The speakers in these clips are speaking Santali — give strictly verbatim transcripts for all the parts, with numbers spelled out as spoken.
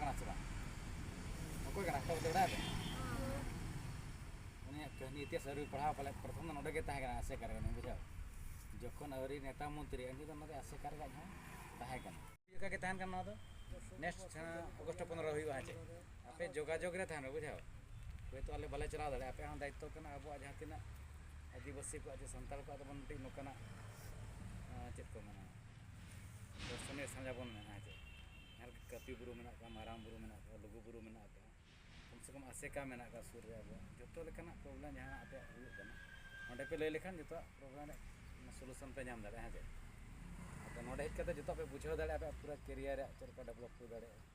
ᱠᱟᱱᱟ ᱥᱮ ᱵᱟᱝ? ᱚᱠᱚᱭ ᱠᱟᱱᱟ? ᱚᱠᱚᱭ ᱵᱟᱰᱟᱭᱟ ᱯᱮ? ᱩᱱᱤᱭᱟᱜ ᱠᱟᱹᱦᱱᱤ ᱤᱛᱤᱦᱟᱥ ᱟᱹᱣᱨᱤ ᱯᱟᱲᱦᱟᱣ ᱯᱟᱞᱮ ᱯᱨᱚᱛᱷᱚᱢ ᱫᱚ ᱱᱚᱰᱮ ᱜᱮ ᱛᱟᱦᱮᱸ ᱠᱟᱱᱟ, ᱟᱥᱮᱠᱟ ᱨᱮ, ᱵᱩᱡᱷᱟᱹᱣ? ᱡᱚᱠᱷᱚᱱ ᱟᱹᱣᱨᱤ ᱱᱮᱛᱟ ᱢᱚᱱᱛᱨᱤ, ᱩᱱᱤ ᱫᱚ ᱱᱚᱰᱮ ᱟᱥᱮᱠᱟ ᱨᱮᱜᱮ ᱟᱡ ᱦᱚᱸ ᱛᱟᱦᱮᱸ ᱠᱟᱱᱟ᱾ ᱞᱮᱠᱟ ᱜᱮ ᱛᱟᱦᱮᱱ ᱠᱟᱱᱟ ᱱᱚᱣᱟ ᱫᱚ᱾ Next, ᱦᱮᱸ, August ᱯᱚᱱᱨᱚ ᱦᱩᱭᱩᱜᱼᱟ, ᱦᱮᱸ ᱪᱮ? ᱟᱯᱮ ᱡᱳᱜᱟᱡᱳᱜᱽ ᱨᱮ ᱛᱟᱦᱮᱱ ᱯᱮ, ᱵᱩᱡᱷᱟᱹᱣ? ᱦᱳᱭᱛᱳ ᱟᱞᱮ ᱵᱟᱞᱮ ᱪᱟᱞᱟᱣ ᱫᱟᱲᱮᱭᱟᱜᱼᱟ, ᱟᱯᱮᱭᱟᱜ ᱦᱚᱸ ᱫᱟᱭᱤᱛᱛᱚ ᱠᱟᱱᱟ ᱟᱵᱚᱣᱟᱜ ᱡᱟᱦᱟᱸ ᱛᱤᱱᱟᱹᱜ ᱟᱹᱫᱤᱵᱟᱹᱥᱤ ᱠᱚᱣᱟᱜ ᱪᱮ ᱥᱟᱱᱛᱟᱲ ᱠᱚᱣᱟᱜ ᱛᱟᱵᱚᱱ ᱢᱤᱫᱴᱤᱡ ᱱᱚᱝᱠᱟᱱᱟᱜ, ᱟᱸ, ᱪᱮᱫ ᱠᱚ ᱢᱮᱱᱟ, ᱫᱚᱨᱥᱚᱱᱤᱭᱚ ᱥᱛᱷᱟᱱ ᱡᱟᱦᱟᱸ ᱵᱚᱱ ᱢᱮᱱᱟ, ᱦᱮᱸ ᱪᱮ? ᱡᱟᱦᱟᱸ ᱞᱮᱠᱟ ᱠᱟᱹᱯᱤ ᱵᱩᱨᱩ ᱢᱮᱱᱟᱜ ᱟᱠᱟᱫᱼᱟ, ᱢᱟᱨᱟᱝ ᱵᱩᱨᱩ ᱢᱮᱱᱟᱜ ᱟᱠᱟᱫᱼᱟ, ᱞᱩᱜᱩ ᱵᱩᱨᱩ ᱢᱮᱱᱟᱜ ᱟᱠᱟᱫᱼᱟ, ᱠᱚᱢ ᱥᱮ ᱠᱚᱢ ᱟᱥᱮᱠᱟ ᱢᱮᱱᱟᱜ ᱟᱠᱟᱫ ᱥᱩᱨ ᱨᱮ, ᱟᱵᱚᱣᱟᱜ ᱡᱚᱛᱚ ᱞᱮᱠᱟᱱᱟᱜ problem ᱡᱟᱦᱟᱱᱟᱜ ᱟᱯᱮᱭᱟᱜ ᱦᱩᱭᱩᱜ ᱠᱟᱱᱟ, ᱚᱸᱰᱮ ᱯᱮ ᱞᱟᱹᱭ ᱞᱮᱠᱷᱟᱱ ᱡᱚᱛᱚᱣᱟᱜ problem ᱨᱮᱭᱟᱜ solution ᱯᱮ ᱧᱟᱢ ᱫᱟᱲᱮᱭᱟᱜᱼᱟ, ᱦᱮᱸ ᱪᱮ? ᱟᱫᱚ ᱱᱚᱸᱰᱮ ᱦᱮᱡ ᱠᱟᱛᱮ ᱡᱚᱛᱚᱣᱟᱜ ᱯᱮ ᱵᱩᱡᱷᱟᱹᱣ ᱫᱟᱲᱮᱭᱟᱜᱼᱟ, ᱟᱯᱮᱭᱟᱜ ᱯᱩᱨᱟᱹ career ᱨᱮᱭᱟᱜ ᱪᱮᱫ ᱞᱮᱠᱟ develop ᱦᱩᱭ ᱫᱟᱲᱮᱭᱟᱜᱼᱟ,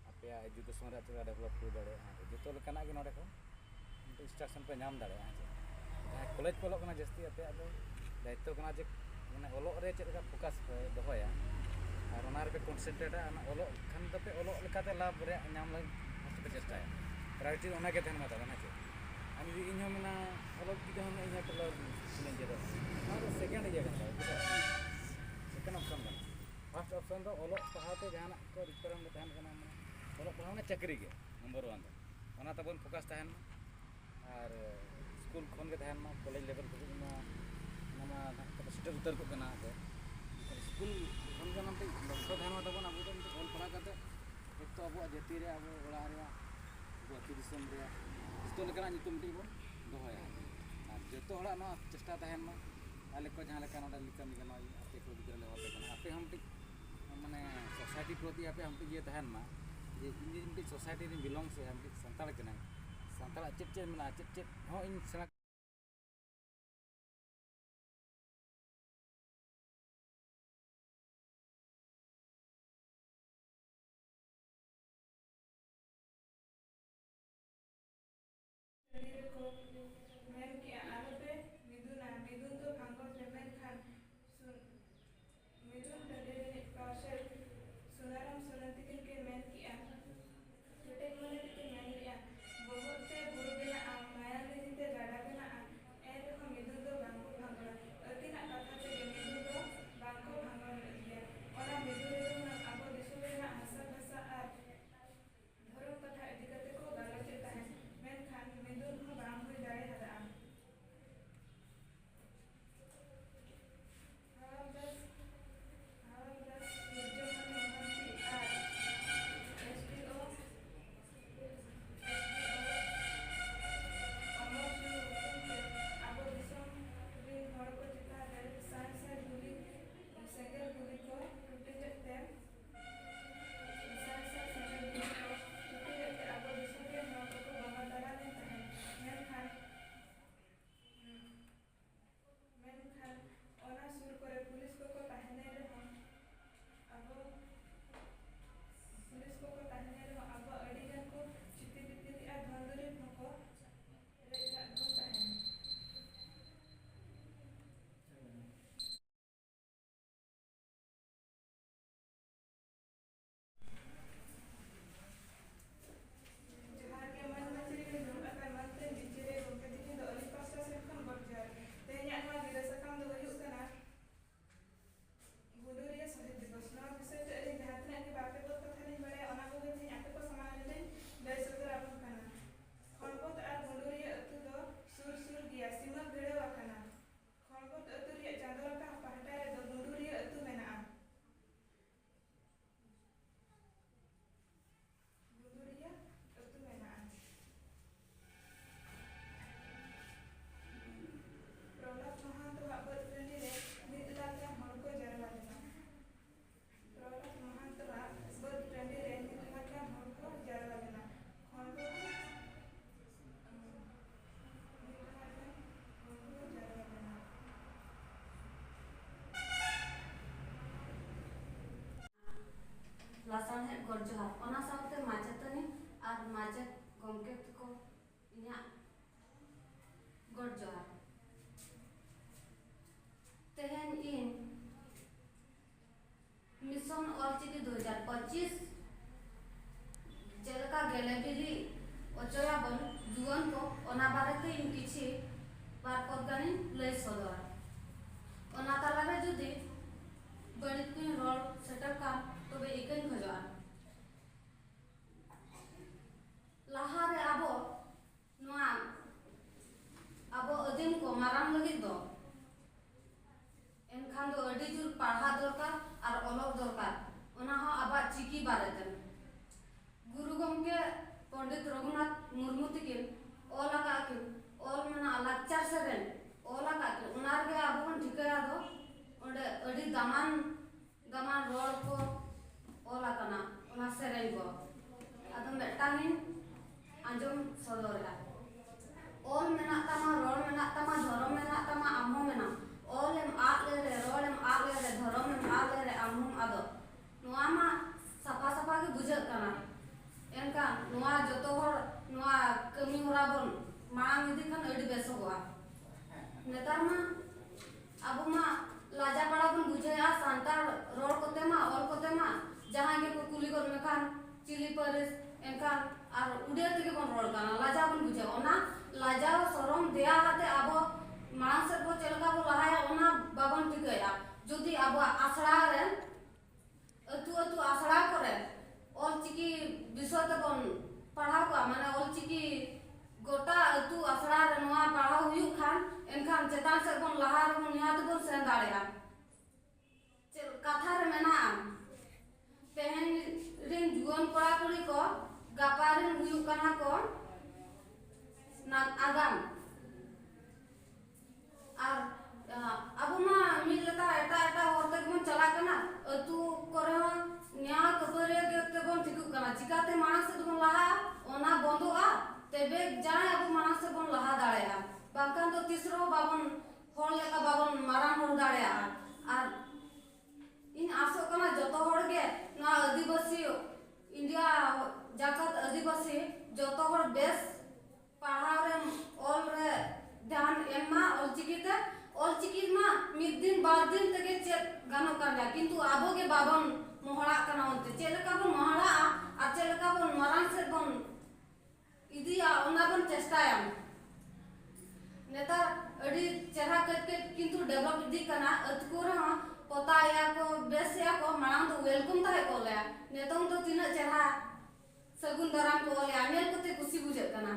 ᱟᱯᱮᱭᱟᱜ education ᱨᱮᱭᱟᱜ ᱪᱮᱫ ᱞᱮᱠᱟ develop ᱦᱩᱭ ᱫᱟᱲᱮᱭᱟᱜᱼᱟ, ᱡᱚᱛᱚ ᱞᱮᱠᱟᱱᱟᱜ ᱜᱮ ᱱᱚᱸᱰᱮ ᱠᱷᱚᱱ ᱢᱤᱫᱴᱮᱱ instruction ᱯᱮ ᱧᱟᱢ ᱫᱟᱲᱮᱭᱟᱜᱼᱟ, ᱦᱮᱸ ᱪᱮ? ᱡᱟᱦᱟᱸᱭ college ᱠᱚ ᱚᱞᱚᱜ ᱠᱟᱱᱟ, ᱡᱟᱹᱥᱛᱤ ᱟᱯᱮᱭᱟᱜ ᱫᱚ ᱫᱟᱭᱤᱛᱛᱚ ᱠᱟᱱᱟ ᱡᱮ, ᱢᱟᱱᱮ, ᱚᱞᱚᱜ ᱨᱮ ᱪᱮᱫ ᱞᱮᱠᱟ focus ᱯᱮ ᱫᱚᱦᱚᱭᱟ ᱟᱨ ᱚᱱᱟ ᱨᱮᱯᱮ concentrateᱟ᱾ ᱚᱱᱟ ᱚᱞᱚᱜ ᱠᱷᱟᱱ ᱫᱚᱯᱮ ᱚᱞᱚᱜ ᱞᱮᱠᱟᱛᱮ ᱞᱟᱵᱷ ᱨᱮᱭᱟᱜ ᱧᱟᱢ ᱞᱟᱹᱜᱤᱫ first ᱯᱮ ᱪᱮᱥᱴᱟᱭᱟ᱾ Priority ᱚᱱᱟ ᱜᱮ ᱛᱟᱦᱮᱱ ᱢᱟ ᱛᱟᱵᱚᱱ, ᱦᱮᱸ ᱪᱮ? ᱟᱨ ᱡᱩᱫᱤ ᱤᱧ ᱦᱚᱸ ᱢᱮᱱᱟ, ᱚᱞᱚᱜ ᱡᱩᱫᱤ ᱦᱚᱸ ᱤᱧ ᱦᱚᱸ ᱴᱮᱞᱟᱨ ᱤᱧ ᱪᱮᱫᱚᱜ, ᱚᱱᱟ ᱫᱚ second ᱤᱭᱟᱹ ᱠᱟᱱ ᱛᱟᱵᱚᱱᱟ, ᱵᱩᱡᱷᱟᱹᱣ? Second option ᱠᱟᱱᱟ᱾ First option ᱫᱚ ᱚᱞᱚᱜ ᱯᱟᱲᱦᱟᱣ ᱛᱮ ᱡᱟᱦᱟᱱᱟᱜ ᱠᱚ requirement ᱛᱟᱦᱮᱱ ᱠᱟᱱᱟ, ᱢᱟᱱᱮ, ᱚᱞᱚᱜ ᱯᱟᱲᱦᱟᱣ ᱢᱟᱱᱮ ᱪᱟᱹᱠᱨᱤ ᱜᱮ number one ᱫᱚ, ᱚᱱᱟ ᱛᱟᱵᱚᱱ focus ᱛᱟᱦᱮᱱ ᱢᱟ᱾ ᱟᱨ ᱥᱠᱩᱞ ᱠᱷᱚᱱ ᱜᱮ ᱛᱟᱦᱮᱱ ᱢᱟ, college level ᱫᱷᱟᱹᱵᱤᱡ ᱢᱟ ᱚᱱᱟ ᱢᱟ ᱱᱟᱦᱟᱜ ᱛᱟᱵᱚ ᱥᱮᱴᱮᱨ ᱩᱛᱟᱹᱨ ᱠᱚᱜ ᱠᱟᱱᱟ᱾ ᱟᱫᱚ ᱮᱱᱠᱷᱟᱱ ᱥᱠᱩᱞ ᱠᱷᱚᱱ ᱜᱮ ᱚᱱᱟ ᱢᱤᱫᱴᱤᱡ ᱞᱚᱠᱠᱷᱚ ᱛᱟᱦᱮᱱ ᱢᱟ ᱛᱟᱵᱚᱱ, ᱟᱵᱚ ᱫᱚ ᱢᱤᱫᱴᱤᱡ ᱚᱞ ᱯᱟᱲᱦᱟᱣ ᱠᱟᱛᱮ ᱦᱚᱭᱛᱳ ᱟᱵᱚᱣᱟᱜ ᱡᱟᱹᱛᱤ ᱨᱮ, ᱟᱵᱚ ᱚᱲᱟᱜ ᱨᱮᱭᱟᱜ, ᱟᱵᱚ ᱟᱹᱛᱩ ᱫᱤᱥᱚᱢ ᱨᱮᱭᱟᱜ ᱡᱚᱛᱚ ᱞᱮᱠᱟᱱᱟᱜ ᱧᱩᱛᱩᱢ ᱢᱤᱫᱴᱤᱡ ᱵᱚᱱ ᱫᱚᱦᱚᱭᱟ᱾ ᱟᱨ ᱡᱚᱛᱚ ᱦᱚᱲᱟᱜ ᱱᱚᱣᱟ ᱪᱮᱥᱴᱟ ᱛᱟᱦᱮᱱ ᱢᱟ, ᱟᱞᱮ ᱠᱚ ᱡᱟᱦᱟᱸ ᱞᱮᱠᱟ ᱱᱚᱰᱮ ᱠᱟᱹᱢᱤ ᱜᱟᱱᱚᱜᱼᱟ, ᱟᱯᱮ ᱠᱚ ᱜᱤᱫᱽᱨᱟᱹ ᱞᱮ ᱦᱚᱦᱚ ᱟᱯᱮ ᱠᱟᱱᱟ, ᱟᱯᱮ ᱦᱚᱸ ᱢᱤᱫᱴᱤᱡ, ᱢᱟᱱᱮ, society ᱯᱨᱚᱛᱤ ᱟᱯᱮᱭᱟᱜ ᱢᱤᱫᱴᱤᱡ ᱤᱭᱟᱹ ᱛᱟᱦᱮᱱ ᱢᱟ ᱡᱮ ᱤᱧ ᱡᱩᱫᱤ ᱢᱤᱫᱴᱤᱡ society ᱨᱤᱧ belong ᱥᱮ ᱢᱤᱫᱴᱤᱡ ᱥᱟᱱᱛᱟᱲ ᱠᱟᱹᱱᱟᱹᱧ, ᱥᱟᱱᱛᱟᱲᱟᱜ ᱪᱮᱫ ᱪᱮᱫ ᱢᱮᱱᱟᱜᱼᱟ, ᱪᱮᱫ ᱪᱮᱫ ᱦᱚᱸ ᱤᱧ ᱥᱮᱬᱟ ᱠᱚ ᱢᱮᱱ ᱠᱮᱜᱼᱟ, "ᱟᱞᱚᱯᱮ ᱢᱤᱫᱩᱱᱟ, ᱢᱤᱫᱩᱱ ᱫᱚ ᱵᱷᱟᱸᱜᱚᱲ ᱯᱮ ᱢᱮᱱᱠᱷᱟᱱ ᱥᱩᱱ-, ᱢᱤᱫᱩᱱ ᱴᱟᱺᱰᱤ ᱨᱤᱱᱤᱡ ᱯᱟᱨᱥᱮᱞ ᱥᱩᱱᱟᱨᱟᱢ ᱥᱚᱨᱮᱱ ᱛᱤᱠᱤᱱ ᱠᱤᱱ ᱢᱮᱱ ᱠᱮᱜᱼᱟ, ᱠᱮᱴᱮᱡ ᱢᱚᱱᱮ ᱛᱮᱠᱤᱱ ᱢᱮᱱ ᱞᱮᱜᱼᱟ, ᱵᱚᱦᱚᱜ ᱛᱮ ᱵᱩᱨᱩ ᱵᱮᱱᱟᱜᱼᱟ, ᱢᱟᱭᱟᱢ ᱞᱤᱸᱡᱤ ᱛᱮ ᱜᱟᱰᱟ ᱵᱮᱱᱟᱜᱼᱟ, ᱮᱱ ᱨᱮᱦᱚᱸ ᱢᱤᱫᱩᱱ ᱫᱚ ᱵᱟᱝ ᱠᱚ ᱵᱷᱟᱸᱜᱚᱲᱟ᱾ ᱟᱹᱠᱤᱱᱟᱜ ᱠᱟᱛᱷᱟ ᱛᱮᱜᱮ ᱢᱤᱫᱩᱱ ᱫᱚ ᱵᱟᱝ ᱠᱚ ᱵᱷᱟᱸᱜᱚᱲ ᱞᱮᱫ ᱜᱮᱭᱟ᱾ ᱚᱱᱟ ᱢᱤᱫᱩᱱ ᱨᱮᱫᱚ ᱦᱩᱱᱟᱹᱝ ᱟᱵᱚ ᱫᱤᱥᱚᱢ ᱨᱮᱱᱟᱜ ᱦᱟᱥᱟ ᱵᱷᱟᱥᱟ ᱟᱨ ᱜᱚᱰ ᱡᱚᱦᱟᱨ᱾ ᱚᱱᱟ ᱥᱟᱶᱛᱮ ᱢᱟᱪᱮᱛᱟᱹᱱᱤ ᱟᱨ ᱢᱟᱪᱮᱛ ᱜᱚᱢᱠᱮ ᱛᱟᱠᱚ, ᱤᱧᱟᱹᱜ ᱜᱚᱰ ᱡᱚᱦᱟᱨ᱾ ᱛᱮᱦᱮᱧ ᱤᱧ ᱢᱤᱥᱚᱱ ᱚᱞᱪᱤᱠᱤ ᱫᱩ ᱦᱟᱡᱟᱨ ᱯᱚᱸᱪᱤᱥ ᱪᱮᱫ ᱞᱮᱠᱟ ᱜᱮᱞᱮ ᱵᱤᱞᱤ ᱚᱪᱚᱭᱟᱵᱚᱱ ᱡᱩᱣᱟᱹᱱ ᱠᱚ, ᱚᱱᱟ ᱵᱟᱨᱮᱛᱮ ᱤᱧ ᱠᱤᱪᱷᱤ ᱵᱟᱨ ᱯᱚᱫ ᱜᱟᱱᱤᱧ ᱞᱟᱹᱭ ᱥᱚᱫᱚᱨᱟ᱾ ᱚᱱᱟ ᱛᱟᱞᱟᱨᱮ ᱡᱩᱫᱤ ᱵᱟᱹᱲᱤᱡ ᱠᱚᱧ ᱨᱚᱲ ᱥᱮᱴᱮᱨ ᱠᱷᱟᱱ, ᱛᱚᱵᱮ ᱤᱠᱟᱹᱧ ᱠᱷᱚᱡᱚᱜᱼᱟ᱾ ᱞᱟᱦᱟᱨᱮ ᱟᱵᱚ ᱱᱚᱣᱟ ᱟᱵᱚ ᱟᱹᱫᱤᱢ ᱠᱚ ᱢᱟᱨᱟᱝ ᱞᱟᱹᱜᱤᱫ ᱫᱚ ᱮᱱᱠᱷᱟᱱ ᱫᱚ ᱟᱹᱰᱤ ᱡᱳᱨ ᱯᱟᱲᱦᱟᱜ ᱫᱚᱨᱠᱟᱨ ᱟᱨ ᱚᱞᱚᱜ ᱫᱚᱨᱠᱟᱨ, ᱚᱱᱟ ᱦᱚᱸ ᱟᱵᱚᱣᱟᱜ ᱪᱤᱠᱤ ᱵᱟᱨᱮᱛᱮ᱾ ᱜᱩᱨᱩ ᱜᱚᱢᱠᱮ ᱯᱚᱱᱰᱤᱛ ᱨᱚᱜᱷᱩᱱᱟᱛᱷ ᱢᱩᱨᱢᱩ ᱛᱤᱠᱤᱱ ᱚᱞ ᱟᱠᱟᱫ ᱠᱤᱱ, ᱚᱞ ᱢᱮᱱᱟᱜᱼᱟ, ᱞᱟᱠᱪᱟᱨ ᱥᱮᱨᱮᱧ ᱚᱞ ᱟᱠᱟᱫ ᱠᱤᱱ, ᱚᱱᱟ ᱨᱮᱜᱮ ᱟᱵᱚ ᱵᱚᱱ ᱴᱷᱤᱠᱟᱹᱭᱟ ᱫᱚ ᱚᱸᱰᱮ ᱟᱹᱰᱤ ᱫᱟᱢᱟᱱ ᱫᱟᱢᱟᱱ ᱨᱚᱲ ᱠᱚ ᱚᱞ ᱟᱠᱟᱱᱟ, ᱚᱱᱟ ᱥᱮᱨᱮᱧ ᱠᱚ᱾ ᱟᱫᱚ ᱢᱤᱫᱴᱟᱝ ᱤᱧ ᱟᱸᱡᱚᱢ ᱥᱚᱫᱚᱨᱮᱫᱼᱟ᱾ ᱚᱞ ᱢᱮᱱᱟᱜ ᱛᱟᱢᱟ, ᱨᱚᱲ ᱢᱮᱱᱟᱜ ᱛᱟᱢᱟ, ᱫᱷᱚᱨᱚᱢ ᱢᱮᱱᱟᱜ ᱛᱟᱢᱟ, ᱟᱢ ᱦᱚᱸ ᱢᱮᱱᱟᱢ᱾ ᱚᱞ ᱮᱢ ᱟᱫ ᱞᱮᱨᱮ, ᱨᱚᱲ ᱮᱢ ᱟᱫ ᱞᱮᱨᱮ, ᱫᱷᱚᱨᱚᱢ ᱮᱢ ᱟᱫ ᱞᱮᱨᱮ, ᱟᱢ ᱦᱚᱸᱢ ᱟᱫᱚᱜ᱾ ᱱᱚᱣᱟ ᱢᱟ ᱥᱟᱯᱷᱟ ᱥᱟᱯᱷᱟ ᱜᱮ ᱵᱩᱡᱷᱟᱹᱜ ᱠᱟᱱᱟ᱾ ᱮᱱᱠᱷᱟᱱ ᱱᱚᱣᱟ ᱡᱚᱛᱚ ᱦᱚᱲ ᱱᱚᱣᱟ ᱠᱟᱹᱢᱤ ᱦᱚᱨᱟ ᱵᱚᱱ ᱢᱟᱲᱟᱝ ᱤᱫᱤ ᱠᱷᱟᱱ ᱟᱹᱰᱤ ᱵᱮᱥᱚᱜᱚᱜᱼᱟ᱾ ᱱᱮᱛᱟᱨ ᱢᱟ ᱟᱵᱚ ᱢᱟ ᱞᱟᱡᱟ ᱯᱟᱲᱟ ᱵᱚᱱ ᱵᱩᱡᱷᱟᱹᱣᱮᱫᱼᱟ, ᱥᱟᱱᱛᱟᱲ ᱨᱚᱲ ᱠᱚᱛᱮ ᱢᱟ, ᱚᱞ ᱠᱚᱛᱮ ᱢᱟ ᱡᱟᱦᱟᱸᱭ ᱜᱮᱠᱚ ᱠᱩᱞᱤ ᱜᱚᱫ ᱢᱮᱠᱷᱟᱱ ᱪᱤᱞᱤ ᱯᱟᱹᱨᱤᱥ, ᱮᱱᱠᱷᱟᱱ ᱟᱨ ᱩᱰᱤᱭᱟ ᱛᱮᱜᱮ ᱵᱚᱱ ᱨᱚᱲ ᱠᱟᱱᱟ, ᱞᱟᱡᱟ ᱵᱚᱱ ᱵᱩᱡᱷᱟᱹᱣᱟ᱾ ᱚᱱᱟ ᱞᱟᱡᱟᱣ ᱥᱚᱨᱚᱢ ᱫᱮᱭᱟ ᱠᱟᱛᱮ ᱟᱵᱚ ᱢᱟᱲᱟᱝ ᱥᱮᱫ ᱵᱚ ᱪᱮᱫ ᱞᱮᱠᱟ ᱵᱚ ᱞᱟᱦᱟᱭᱟ, ᱚᱱᱟ ᱵᱟᱵᱚᱱ ᱴᱷᱤᱠᱟᱹᱭᱟ᱾ ᱡᱩᱫᱤ ᱟᱵᱚᱣᱟᱜ ᱟᱥᱲᱟ ᱨᱮ ᱟᱹᱛᱩ ᱟᱹᱛᱩ ᱟᱥᱲᱟ ᱠᱚᱨᱮ ᱚᱞᱪᱤᱠᱤ ᱵᱤᱥᱚᱭ ᱛᱮᱵᱚᱱ ᱯᱟᱲᱦᱟᱣ ᱠᱚᱣᱟ, ᱢᱟᱱᱮ ᱚᱞᱪᱤᱠᱤ ᱜᱚᱴᱟ ᱟᱹᱛᱩ ᱟᱥᱲᱟ ᱨᱮ ᱱᱚᱣᱟ ᱯᱟᱲᱦᱟᱣ ᱦᱩᱭᱩᱜ ᱠᱷᱟᱱ, ᱮᱱᱠᱷᱟᱱ ᱪᱮᱛᱟᱱ ᱥᱮᱫ ᱵᱚᱱ ᱞᱟᱦᱟ ᱨᱮᱵᱚᱱ ᱱᱤᱦᱟᱹᱛ ᱵᱚᱱ ᱥᱮᱱ ᱫᱟᱲᱮᱭᱟᱜᱼᱟ᱾ ᱪᱮᱫ ᱠᱟᱛᱷᱟ ᱨᱮ ᱢᱮᱱᱟᱜᱼᱟ, ᱛᱮᱦᱮᱧ ᱨᱤᱱ ᱡᱩᱣᱟᱹᱱ ᱠᱚᱲᱟ ᱠᱩᱲᱤ ᱠᱚ ᱜᱟᱯᱟ ᱨᱤᱱ ᱦᱩᱭᱩᱜ ᱠᱟᱱᱟ ᱠᱚ ᱱᱟ-, ᱟᱜᱟᱢ᱾ ᱟᱨ, ᱟ, ᱟᱵᱚ ᱢᱟ ᱢᱤᱫ ᱞᱮᱠᱟ ᱮᱴᱟᱜ ᱮᱴᱟᱜ ᱦᱚᱨ ᱛᱮᱜᱮ ᱵᱚᱱ ᱪᱟᱞᱟᱜ ᱠᱟᱱᱟ᱾ ᱟᱹᱛᱩ ᱠᱚᱨᱮ ᱦᱚᱸ ᱱᱮᱭᱟᱣ ᱠᱷᱟᱹᱯᱟᱹᱨᱤᱭᱟᱹ ᱜᱮ ᱛᱮᱵᱚᱱ ᱴᱷᱤᱠᱚᱜ ᱠᱟᱱᱟ᱾ ᱪᱤᱠᱟᱛᱮ ᱢᱟᱲᱟᱝ ᱥᱮᱫ ᱵᱚᱱ ᱞᱟᱦᱟᱜᱼᱟ, ᱚᱱᱟ ᱵᱚᱱᱫᱚᱜᱼᱟ, ᱛᱚᱵᱮ ᱡᱟᱭ ᱟᱵᱚ ᱢᱟᱲᱟᱝ ᱥᱮᱫ ᱵᱚᱱ ᱞᱟᱦᱟ ᱫᱟᱲᱮᱭᱟᱜᱼᱟ᱾ ᱵᱟᱝᱠᱷᱟᱱ ᱫᱚ ᱛᱤᱥ ᱨᱮᱦᱚᱸ ᱵᱟᱵᱚᱱ, ᱦᱚᱲ ᱞᱮᱠᱟ ᱵᱟᱵᱚᱱ ᱢᱟᱨᱟᱝ ᱦᱚᱲ ᱫᱟᱲᱮᱭᱟᱜᱼᱟ᱾ ᱟᱨ ᱤᱧ ᱟᱥᱚᱜ ᱠᱟᱱᱟ ᱡᱚᱛᱚ ᱦᱚᱲ ᱜᱮ ᱟᱹᱫᱤᱵᱟᱹᱥᱤ, ᱤᱱᱰᱤᱭᱟ ᱡᱟᱠᱟᱛ ᱟᱹᱫᱤᱵᱟᱹᱥᱤ ᱡᱚᱛᱚ ᱦᱚᱲ ᱵᱮᱥ ᱯᱟᱲᱦᱟᱣ ᱨᱮ, ᱚᱞ ᱨᱮ ᱫᱷᱮᱭᱟᱱ ᱮᱢ ᱢᱟ, ᱚᱞᱪᱤᱠᱤ ᱛᱮ᱾ ᱚᱞᱪᱤᱠᱤ ᱢᱟ ᱢᱤᱫ ᱫᱤᱱ ᱵᱟᱨ ᱫᱤᱱ ᱛᱮᱜᱮ ᱪᱮᱫ ᱜᱟᱱᱚᱜ ᱠᱟᱱ ᱜᱮᱭᱟ, ᱠᱤᱱᱛᱩ ᱟᱵᱚ ᱜᱮ ᱵᱟᱵᱚᱱ ᱢᱚᱦᱲᱟᱜ ᱠᱟᱱᱟ᱾ ᱚᱱᱛᱮ ᱪᱮᱫ ᱞᱮᱠᱟ ᱵᱚᱱ ᱢᱚᱦᱲᱟᱜᱼᱟ ᱟᱨ ᱪᱮᱫ ᱞᱮᱠᱟ ᱵᱚᱱ ᱢᱟᱨᱟᱝ ᱥᱮᱫ ᱵᱚᱱ ᱤᱫᱤᱭᱟ, ᱚᱱᱟ ᱵᱚᱱ ᱪᱮᱥᱴᱟᱭᱟ᱾ ᱱᱮᱛᱟᱨ ᱟᱹᱰᱤ ᱪᱮᱦᱨᱟ ᱠᱟᱹᱡ ᱠᱟᱹᱡ ᱠᱤᱱᱛᱩ ᱰᱮᱵᱷᱞᱚᱯ ᱤᱫᱤᱜ ᱠᱟᱱᱟ᱾ ᱟᱹᱛᱩ ᱠᱚᱨᱮ ᱦᱚᱸ ᱯᱚᱛᱟᱣᱮᱫᱼᱟ ᱠᱚ, ᱵᱮᱥᱮᱫᱼᱟ ᱠᱚ᱾ ᱢᱟᱲᱟᱝ ᱫᱚ ᱣᱮᱞᱠᱚᱢ ᱛᱟᱦᱮᱸ ᱠᱚ ᱚᱞᱮᱫᱼᱟ, ᱱᱤᱛᱚᱝ ᱫᱚ ᱛᱤᱱᱟᱹᱜ ᱪᱮᱦᱨᱟ ᱥᱟᱹᱜᱩᱱ ᱫᱟᱨᱟᱢ ᱠᱚ ᱚᱞᱮᱫᱼᱟ, ᱧᱮᱞ ᱠᱟᱛᱮ ᱠᱩᱥᱤ ᱵᱩᱡᱷᱟᱹᱜ ᱠᱟᱱᱟ᱾